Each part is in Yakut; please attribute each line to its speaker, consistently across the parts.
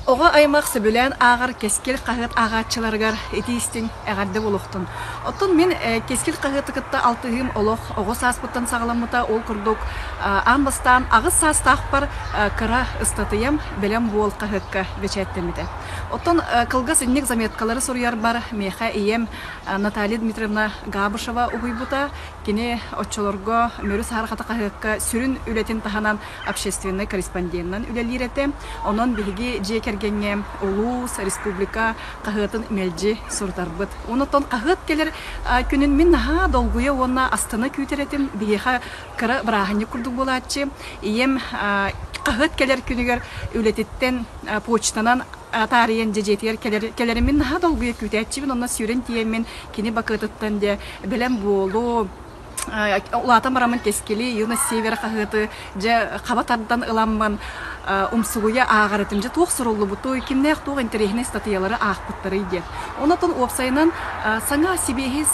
Speaker 1: Оҕо аймах сөбүлээн ааҕар Кэскил хаһыат ааҕааччыларыгар итии-истиҥ эҕэрдэ буолуохтун. Оттон мин Кэскил хаһыаты кытта алтыһыым олох оҕо сааспыттан саҕаламмыта. Ол курдук аан бастаан аҕыс саастаахпар кыра ыстатыйам «Бэлэм буол» хаһыакка бэчээттэммитэ. Оттон кылгас инник заметкалары суруйарбар миэхэ ийэм Наталья Дмитриевна Габышева уһуйбута. Кини оччолорго Мөрү саһарҕата хаһыакка сүрүн үлэтин таһынан общественнай корреспонденынан үлэлиир этэ. Онон биһиги дьиэ кэргэҥҥэ улуус, республика хаһыатын мэлдьи сурутарбыт. Онон хаһыат кэлэр күнүн мин наһаа долгуйа уонна астына күүтэр этим. Биһиэхэ кыра бырааһынньык курдук буолааччы. Ийэм хаһыат кэлэр күнүгэр үлэтиттэн почтанан таарыйан дьэ дьиэтигэр кэлэр кэлэрин мин наһаа долгуйа күүтээччибин. Онно сүүрэн тиийэммин кини бакыатыттан дьэ бэлэм буолуу улаатан бараммын Кэскили, Юность Севера хаһыаты дьэ хаба тардан ыламмын умсугуйа ааҕар этим. Дьэ туох суруллубутуй, кимнээх туох интэриэһинэй ыстатыйалары аахпыттарый диэн. Онон уопсайынан саҥа сибиэһэй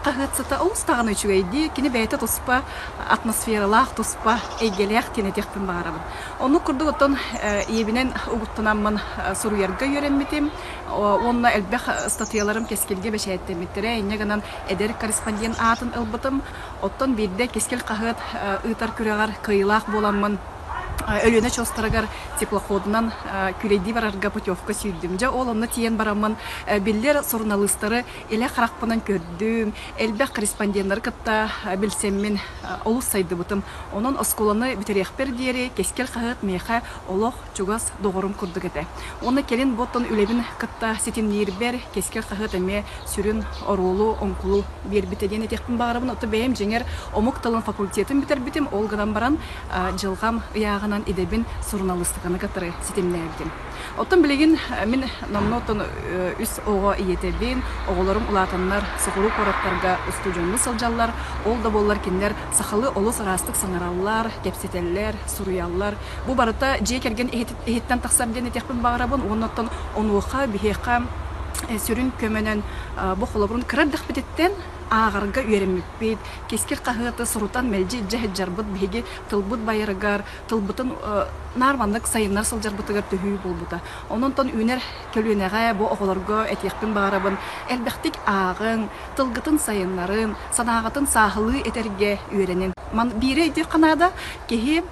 Speaker 1: хаһыат сыта олус даҕаны үчүгэйдии, кини бэйэтэ туспа атмосфералаах, туспа эйгэлээх диэн этиэхпин баҕарабын. Оннук курдук оттон ийэбинэн угуттанаммын суруйарга үөрэммитим уонна элбэх ыстатыйаларым Кэскилгэ бэчээттэммиттэрэ. Инньэ гынан эдэр корреспондент аатын ылбытым. Оттон биирдэ Кэскил хаһыат ыытар күрэҕэр кыайыылаах буоламмын Өлүөнэ очуостарыгар теплоходунан күүлэйдии барарга путевка сүүйдүм. Дьэ ол онно тиийэн бараммын биллэр суруналыыстары илэ харахпынан көрдүм, элбэх корреспонденнары кытта билсэммин олус сайдыбытым. Онон оскуоланы бүтэриэхпэр диэри Кэскил хаһыат миэхэ олох чугас доҕорум курдук этэ. Уонна кэлин бу оттон үлэбин кытта ситимниирбэр Кэскил хаһыат эмиэ сүрүн оруолу, оҥкулу биэрбитэ диэн этиэхпин баҕарабын. Оттон бэйэм дьиҥэр омук тылын факультетын бүтэрбитим, ол гынан баран дьылҕам ыйааҕынан идэбин суруналыыстыканы кытары ситимнээбитим. Оттон билигин мин номнуо оттон үс оҕо ийэтэбин, оҕолорум улаатаннар соҕуруу куораттарга устудьуоннуу сылдьаллар. Ол да буоллар кинилэр сахалыы олус ыраастык саҥараллар, кэпсэтэллэр, суруйаллар. Бу барыта дьиэ кэргэн иһиттэн тахсар диэн этиэхпин баҕарабын уонна оттон онуоха биһиэхэ сүрүн көмөнөн бу холобурун кыра эрдэхпититтэн ааҕарга үөрэммиппит, Кэскил хаһыаты сурутан мэлдьи илдьэ сылдьарбыт биһиги тылбыт байарыгар, тылбытын наар маннык сайыннара сылдьарбытыгар төһүү буолбута. Онон үүнэр көлүөнэҕэ бу оҕолорго этиэхпин баҕарабын, элбэхтик ааҕыҥ, тылгытын сайыннарын, санааҕытын сааһылыы этэргэ үөрэнин. Ман биири өйдүөххэ наада, киһи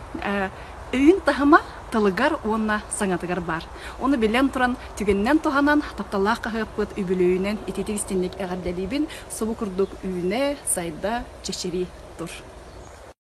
Speaker 1: өйүн таһыма тылыгар уонна саҥатыгар баар. Ону билэн туран, түгэнинэн туһанан, тапталлаах хаһыаппыт үбүлүөйүнэн итиитик истиҥник эҕэрдэлиибин, субу курдук үүнэ, сайда, чэчирии тур.